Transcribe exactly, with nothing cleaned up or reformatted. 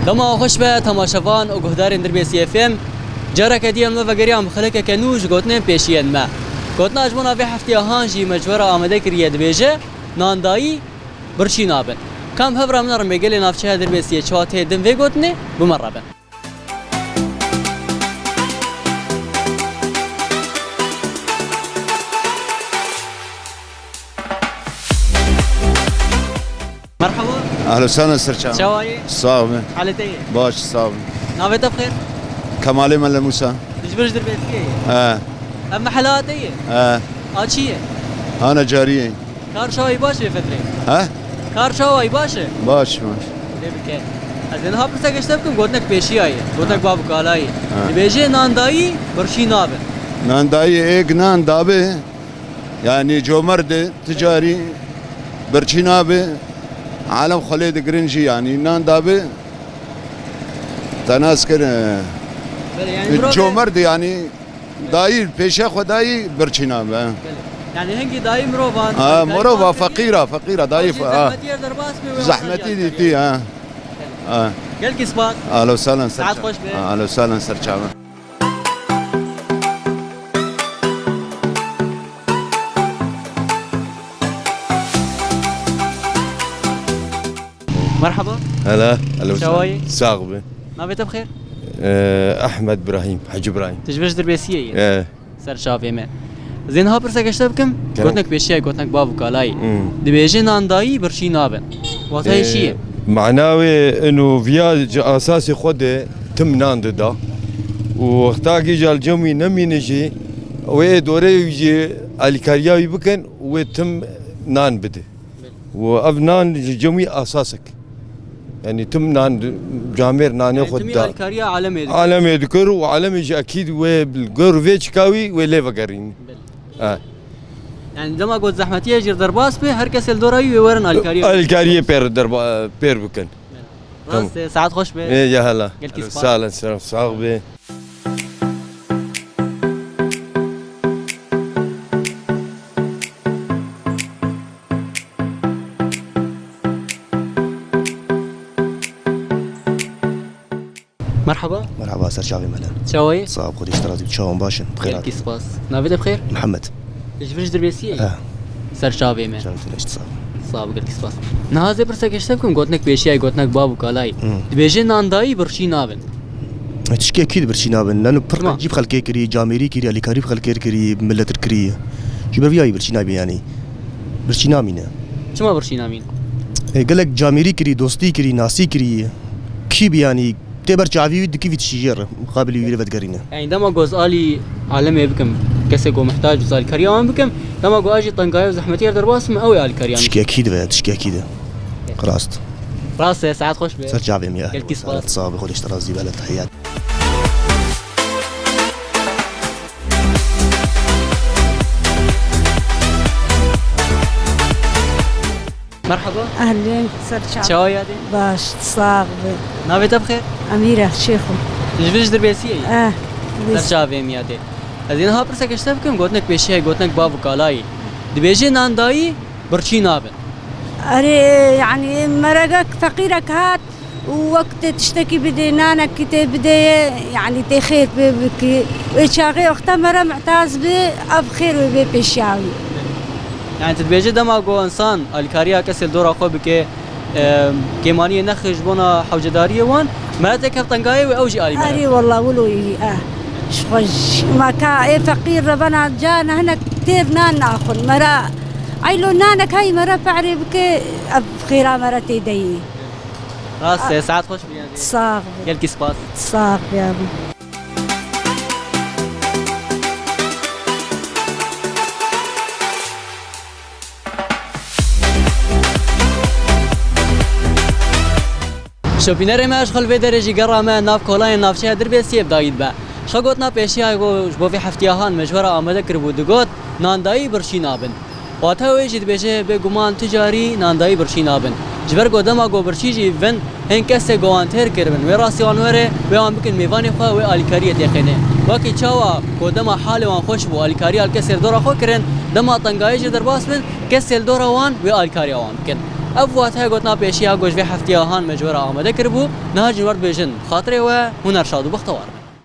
Dema xweş be temaşevan û guhdarên Dirbêsiyê F M. Careke dî em li vegeriyan bi xelekeke nû ji gotinên pêşiyên me. Gotina ji bona vê hefteya han jî me ji we re amade kiriye, dibêje, nandayî birçî nabin. Ka em hev re binerin bê gelê navçeya Dirbêsiyê çawa tê din vê gotinê, bi me re bin. Merhaba. Ehlo sehlen serçam. Çawa yî? Sax be. Halê te yê? Baş, sax be. Navê te bi xêr? Kemalê Mele Musa. Tu ji vir ji Dirbêsiyê yî? He. Ev mehela te yê? He. A çi ye? Hana cariyê. Kar çawa yî baş e vê fetrê? He? Kar çawa yî baş e? Baş, baş. Lê bike. Ez ê niha pirseke ji te bikim, gotinek pêşiya ye. Gotinek bav û kala ye. Ha. Dibêje nandayî birçî nabe. Nandayî êk nan dabe, yanî comerd e, ticarî birçî nabe. Alem xwe lê digirin jî, yanî nan dabe. Te nas kir, e, Belê, yanî mirov e. Comerd e, yanî Dayî, pêşiya xwe dayî birçî nabe. Belê. Yanî hingî dayî mirovan, Ha, dayî mirova, fakir e. Feqîra, feqîra, dayî Jî fe-, ha. Zehmetî yer derbas be, wê Zehmetî xwe dîtî, ha. Belê. Ha. Gelkî spas. Ahlo sehlen serçam. Saet xweş be. Ahlo sehlen serçam. Merhaba. Hela, hela. Çawa yî? Sax be. Navê te bi xêr? Ee, Ahmed Brahîm, Hecî Brahîm. Tu ji vir ji Dirbêsiyê yî? Ee. Ser çavê me. Ez ê niha pirseke ji te bikim. Kerem. Gotinek pêşiya ye, gotinek bav û kala ye. Hmm. Dibêje nandayî birçî nabin. Wata wê çi ye? Ee, mana wê ino viya ji asasê xwe de tim nan dida. Û wextakî ji alcem wî nemîne jî, wê dorê wî jî alîkariya wî bikin, wê tim nan bide. Belê. Û ev nan ji cem wî asasek. Yanî tim nan di-, camêr nanê Yanî xwe timî dida. Alîkariya alemê dikir. Alemê dikir û alemê jî ekîd wê li gor vê çika wî wê lê vegerîn. Belê. E. Yanî dema got zehmetiyê jî derbas be, her kesê li dora wî wê werin alîkariya. Alîkariyê pêr derba-, pêr bikin. Belê. Tamam. Rast e, saet xweş be. Ê, ya hela. Gelkî spas. Sağ olun, sağ, sağ be. Merhaba. Merhaba, ser çavê me le. Çawa yî? Sağ ol, Xwedê ji te razî be. Çawan baş in? Bi xêr Gelkî hatî. Spas. Navê te bi xêr? Mihemed. Ji vir ji Dirbêsiyê yî? Eh. Ser çavê me. Canım tune işte, sağ ol. Sağ ol, gelkî spas. Niha ez ê pirseke ji te bikim, gotinek pêşiya ye, gotinek bav û kala ye. Hmm. Dibêje nandayî birçî nabin. E, tişkê kî di birçî nabin? Lano pir Tamam. qencî bi xelkê kirî, camêrî kirî, alîkarî bi xelkê kirî, bi milet kirî. Ji ber vî yayî birçî nabî yanî. Birçî namîne. Çima birçî namîne? E, gelek camêrî kirî, dostî kirî, nasî kirî. Kî bi yanî Tê ber çavî wî dikî vî tişî jê re, muqabilî wî re vedigerîne. Yanî dema ku ez alî alemê bikim, kesê ku mihtac û alîkariya wan bikim, dema ku ez jî tengayê û zehmetiyê re derbas bim, ew ê alîkariya min. Tişkekî dibe, tişkekî de. Rast. Rast e, saet xweş be. Ser çavê min ya. Gelkî spas. Sağ be, Xwedê ji te razî be, hele tehiyat. Merhaba. Ehlên, ser çav. Çawa yadê? Baş, sax be. Navê te bixêr? Emîre Şêxo. Ji vir ji Dirbêsiyê yî? Eh, Dirbêsî. Ser çavê min yadê. Ez ê niha pirseke ji te bikim, gotinek pêşiya ye, gotinek bav û kala ye. Dibêje nan dayî, birçî nabin. Erê, yanî, meregek, feqîrek hat, û wek tê tiştekî bidê, nanekî tê bidê, yanî tê xêr pê bikî. Wê çaxê wexta mere mihtaz bi, ev xêr wê bê pêşiya wî. Yanî tu dibêjî dema ku însan alîkariya kesê li dora xwe bike, e, kêmaniyê nexê ji bona hewcedariyê wan, mere têkev tengayê wê ew jî alî mere. Erê wallah wilo yî, eh. Ji xwe jî. Ma ka ê feqîr re bena ca ne hinek têr nan naxwin. Mere eylo nanek heyî mere pe'rê bike, ev xêra mere tê de yî. Rast e, saet xweş be. Sax be. Gelkî spas. Sax be abi. Şopînerê me, ji xwe li vê derê jî gera me nav kolayên navçeya Dirbêsiyê bi dayî dibe. Ji xwe gotina pêşiya ku ji bo vê heftiya han me ji we re amade kiribû digot, nan dayî birçî nabin. Wata wê jî dibêje, bêguman tu carî nan dayî birçî nabin. Ji ber ku dema ku birçî jî bin, hên kesê ku wan têr kiribin, wê rastî wan were, wê wan bikin mêvanê xwe, wê alîkariyê têxêne. Wekî çawa ku dema halê wan xweş bû, alîkariya li kesê li dora xwe kirin, dema tengayê jî derbas bin, kesê li dora wan wê alîkariya wan bikin. Ev wateya gotina pêşiya ku ji vê heftiya han me ji we re amade kiribû, niha jî we dibêjin, xatirê we, hûn her şad û bextewar bin.